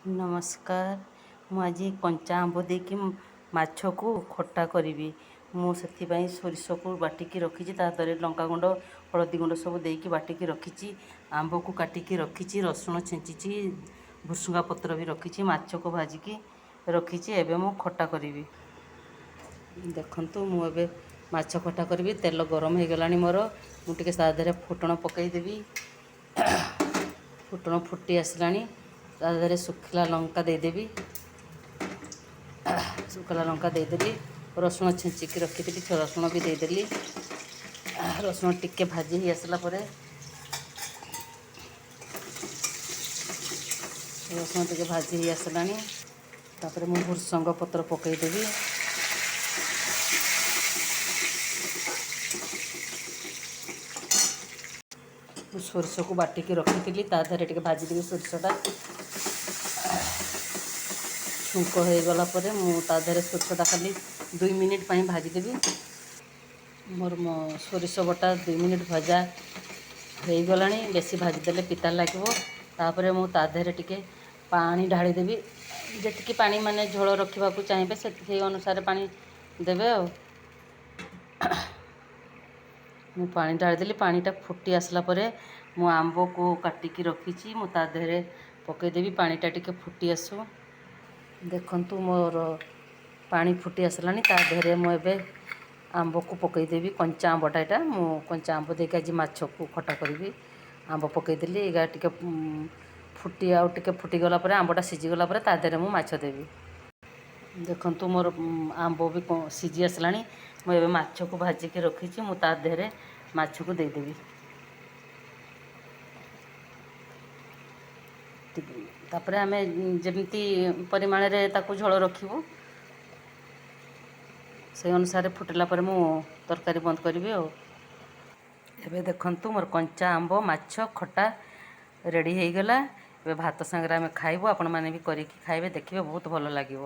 ନମସ୍କାର। ମୁଁ ଆଜି କଞ୍ଚା ଆମ୍ବ ଦେଇକି ମାଛକୁ ଖଟା କରିବି। ମୁଁ ସେଥିପାଇଁ ସୋରିଷକୁ ବାଟିକି ରଖିଛି, ତା ଦେହରେ ଲଙ୍କା ଗୁଣ୍ଡ, ହଳଦୀ ଗୁଣ୍ଡ ସବୁ ଦେଇକି ବାଟିକି ରଖିଛି। ଆମ୍ବକୁ କାଟିକି ରଖିଛି, ରସୁଣ ଛେଚିଛି, ଭୃସୁଙ୍ଗା ପତ୍ର ବି ରଖିଛି, ମାଛକୁ ଭାଜିକି ରଖିଛି। ଏବେ ମୁଁ ଖଟା କରିବି। ଦେଖନ୍ତୁ, ମୁଁ ଏବେ ମାଛ ଖଟା କରିବି। ତେଲ ଗରମ ହେଇଗଲାଣି ମୋର। ମୁଁ ଟିକେ ତା ଦେହରେ ଫୁଟଣ ପକାଇଦେବି। ଫୁଟଣ ଫୁଟି ଆସିଲାଣି। ତା ଦେହରେ ଶୁଖିଲା ଲଙ୍କା ଦେଇଦେବି। ଶୁଖିଲା ଲଙ୍କା ଦେଇଦେଲି। ରସୁଣ ଛେଚିକି ରଖିଥିଲି, ସେ ରସୁଣ ବି ଦେଇଦେଲି। ରସୁଣ ଟିକେ ଭାଜି ହେଇ ଆସିଲା ପରେ, ରସୁଣ ଟିକେ ଭାଜି ହେଇ ଆସିଲାଣି, ତାପରେ ମୁଁ ଭୃସଙ୍ଗ ପତ୍ର ପକାଇଦେବି। ମୁଁ ସୋରିଷକୁ ବାଟିକି ରଖିଥିଲି, ତା ଦେହରେ ଟିକେ ଭାଜିଦେବି। ସୋରିଷଟା ଛୁଙ୍କ ହେଇଗଲା ପରେ ମୁଁ ତା ଦେହରେ ସୋରିଷଟା ଖାଲି 2 ମିନିଟ୍ ପାଇଁ ଭାଜିଦେବି। ମୋର ମୋ ସୋରିଷ ବଟା 2 ମିନିଟ୍ ଭଜା ହେଇଗଲାଣି। ବେଶୀ ଭାଜିଦେଲେ ପିତା ଲାଗିବ। ତାପରେ ମୁଁ ତା ଦେହରେ ଟିକେ ପାଣି ଢାଳିଦେବି। ଯେତିକି ପାଣି ମାନେ ଝୋଳ ରଖିବାକୁ ଚାହିଁବେ, ସେଇ ଅନୁସାରେ ପାଣି ଦେବେ। ଆଉ ମୁଁ ପାଣି ଢାଳିଦେଲି। ପାଣିଟା ଫୁଟି ଆସିଲା ପରେ ମୁଁ ଆମ୍ବକୁ କାଟିକି ରଖିଛି, ମୁଁ ତା ଦେହରେ ପକାଇଦେବି। ପାଣିଟା ଟିକେ ଫୁଟି ଆସୁ। ଦେଖନ୍ତୁ, ମୋର ପାଣି ଫୁଟି ଆସିଲାଣି। ତା ଦେହରେ ମୁଁ ଏବେ ଆମ୍ବକୁ ପକାଇଦେବି। କଞ୍ଚା ଆମ୍ବଟା ଏଇଟା। ମୁଁ କଞ୍ଚା ଆମ୍ବ ଦେଇକି ଆଜି ମାଛକୁ ଖଟା କରିବି। ଆମ୍ବ ପକାଇଦେଲି। ଏଇଗା ଟିକେ ଫୁଟି, ଆଉ ଟିକେ ଫୁଟିଗଲା ପରେ, ଆମ୍ବଟା ସିଝିଗଲା ପରେ ତା ଦେହରେ ମୁଁ ମାଛ ଦେବି। ଦେଖନ୍ତୁ, ମୋର ଆମ୍ବ ବି ସିଝି ଆସିଲାଣି। ମୁଁ ଏବେ ମାଛକୁ ଭାଜିକି ରଖିଛି, ମୁଁ ତା ଦେହରେ ମାଛକୁ ଦେଇଦେବି। ତାପରେ ଆମେ ଯେମିତି ପରିମାଣରେ ତାକୁ ଝୋଳ ରଖିବୁ, ସେଇ ଅନୁସାରେ ଫୁଟିଲା ପରେ ମୁଁ ତରକାରୀ ବନ୍ଦ କରିବି। ଆଉ ଏବେ ଦେଖନ୍ତୁ, ମୋର କଞ୍ଚା ଆମ୍ବ ମାଛ ଖଟା ରେଡ଼ି ହେଇଗଲା। ଏବେ ଭାତ ସାଙ୍ଗରେ ଆମେ ଖାଇବୁ। ଆପଣମାନେ ବି କରିକି ଖାଇବେ, ଦେଖିବେ ବହୁତ ଭଲ ଲାଗିବ।